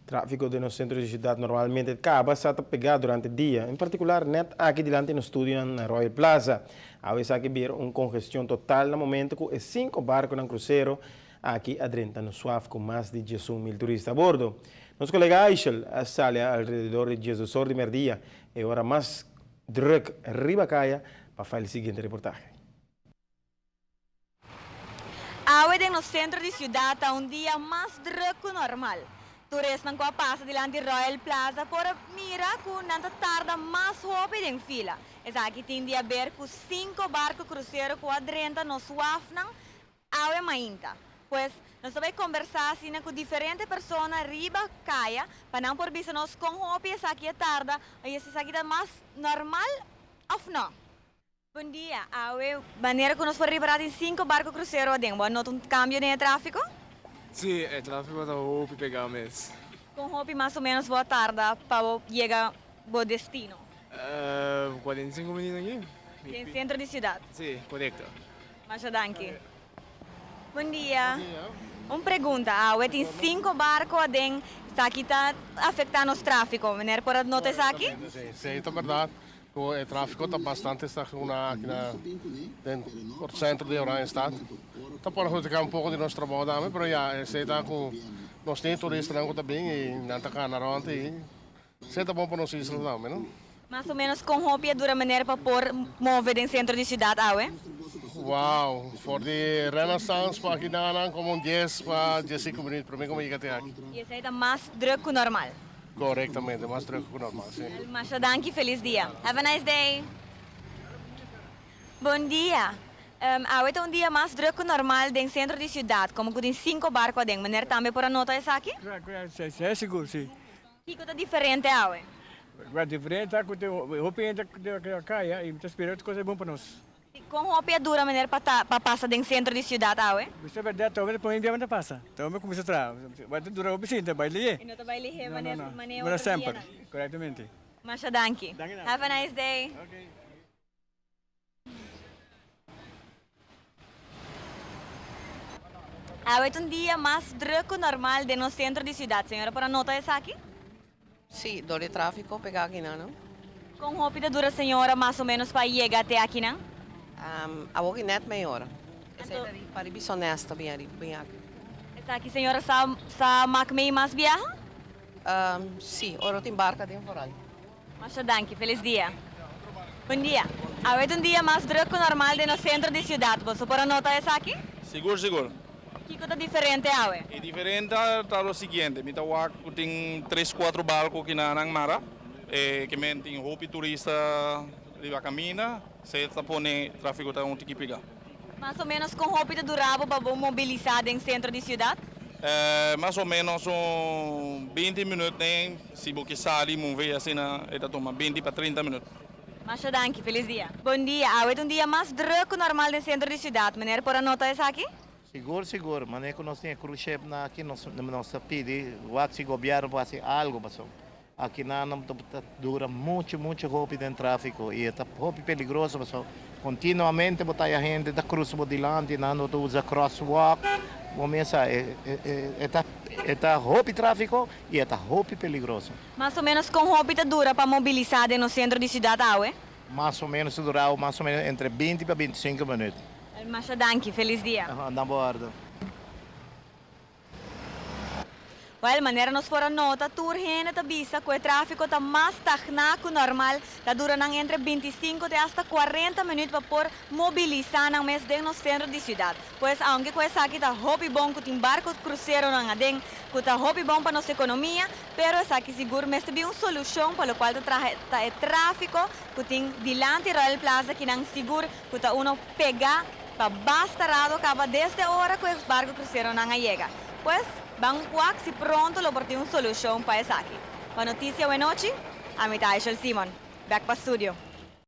Tráfiko den nos sentro di siudat normalmente kaba sa ta pegá durante dia, en partikular nèt aki dilanti nos studionan na Royal Plaza. Awe esaki bira un kongestion total na momento ku e sinku barkunan krusero aki a drenta nos waf ku mas di 11,000 turista a bordo. Nos kolega Aishel a sali alrededor di 12 or di mèrdia, e ora mas drùk riba kaya, pa file e siguiente reportahe. Awe den nos sentro di siudat ta un dia mas drùk ku normal. Turisnan ku a pasa dilanti Royal Plaza por a mira ku nan ta tarda mas hopi den fila. Esaki tin di aber ku sinku barku krusero ku a drenta nos wafnan awe mainta. Pues, nos ta bai kombersá asina ku diferente persona riba kaya pa nan por bisa nos kon hopi esaki a tarda i si esaki ta mas normal òf nò. Bon dia, awe manera ku nos por ripará tin sinku barku krusero aden, bo a nota un kambio den e tráfiko? Sí, e tráfiko ta hopi pegá mes. Kon hopi mas o ménos bo a tarda pa bo yega bo destino? 45 minüt aki. Den sentro di siudat? Sí, korekto. Masha danki. Bon dia. Un pregunta, awe tin sinku barku aden, esaki ta afektá nos tráfiko, meneer por a nota esaki? Sí, sí, ta bèrdat. Ku e tráfiko ta bastante stagioná aki na den sentro di Oranjestad. Ta perhudiká un poko di nos trabou tambe, pero ya, esei ta ku nos tin turistanan ku ta bin i nan ta kana rònt i esei ta bon pa nos isla tambe, no? Mas o ménos kon hopi a dura manera pa por move den sentro di siudat awe? Wow, for di Renaissance pa aki nan komo un dies pa diesinku minüt promé ku mi yega te aki. I esei ta mas drùk ku normal? Korektamente, mas druk ku normal, si. Masha danki, felis dia. Have a nice day. Bon dia. Awe ta un dia mas druk ku normal den sentro di siudat, komo ku tin sinku barku aden. Meneer tambe por a nota esaki? Si, sigur, si. Kiko ta diferente awe? Diferente ta ku tin hopi hende ta kaya i mi ta spera otro kos e bon pa nos. Kon hopi a dura meneer pa ta pa pasa den sentro di siudat awe? Bisa berdad ta hopi pone dia ta pasa. Ta hopi kuminsa traha. Bai ta dura hopi sinta bai lihé. E no ta bai lihé manera No no no. manera Manera otro semper. dianan. Korektamente. Masha danki. Danki danki. Have a nice day. Okay. Awe ta un dia mas druk ku normal den nos sentro di siudat. Señora por a nota esaki? Sí, dor di tráfiko pegá akinan, no? Kon hopi ta dura señora mas o ménos pa yega te akinan? Awor ki nèt mei ora. Esei ta di pa riba Sonesta ta bin ariba, bin aki. Esaki señora sa sa mak mei mas biaha? Sí, ora tin barka den foral. Masha danki, felis dia. Bon dia. Awe ta un dia mas druk ku normal den nos sentro di siudat. Boso por a nota esaki? Sigur, sigur. Kiko ta diferente awe? E diferente ta lo siguiente, mi ta wak ku tin tres kuatro barko ki nan mara, e ke men tin hopi turista riba kaminda, esei ta pone trafiko ta un tiki piga. Mas o menos kon hopi ta dura bo pa bo mobilisá den sentro di siudat? Mas o menos un binti minüt den, si bo ke sali move asina e ta tuma binti pa trinta minüt. Masha danki, felis dia. Bon dia, awe ta un dia mas druk ku normal den sentro di siudat, meneer por a nota esaki? Sigur sigur, manera ku nos tin e cruise ship nan aki nos nos ta pidi wak si gobièrnu por hasi algu pasobra aki nan ta dura muchu muchu hopi den trafiko i e ta hopi peligroso pasobra kontinuamente bo ta haya hende ta krusa bo dilanti nan no ta usa crosswalk bo mes sa e e ta e ta hopi trafiko i e ta hopi peligroso. Mas o menos kon hopi ta dura pa mobilisá den nos sentro di siudat awe? Mas o menos ta dura mas o menos entre binti pa bintisinku minüt. Masha danki, felis dia. Anda bordo. Wèl, manera nos por a nota, tur hende ta bisa ku e tráfiko ta mas stagná ku normal. Ta dura nan entre 25 te asta 40 minüt pa por mobilisá nan mes den nos sentro di siudat. Pues, aunke ku esaki ta hopi bon ku tin barko kruseronan aden, ku ta hopi bon pa nos ekonomia, pero esaki sigur mester bin un solushon pa lokual ta traha ta e tráfiko ku tin dilanti Royal Plaza kinan sigur ku ta uno pegá pa basta rato kaba desde ora ku e barko kruseronan a yega. Pues, ban wak si pronto lo por tin un solushon pa esaki. Pa Noticia Wenochi, ami ta Aishel Simon. Bek pa studio.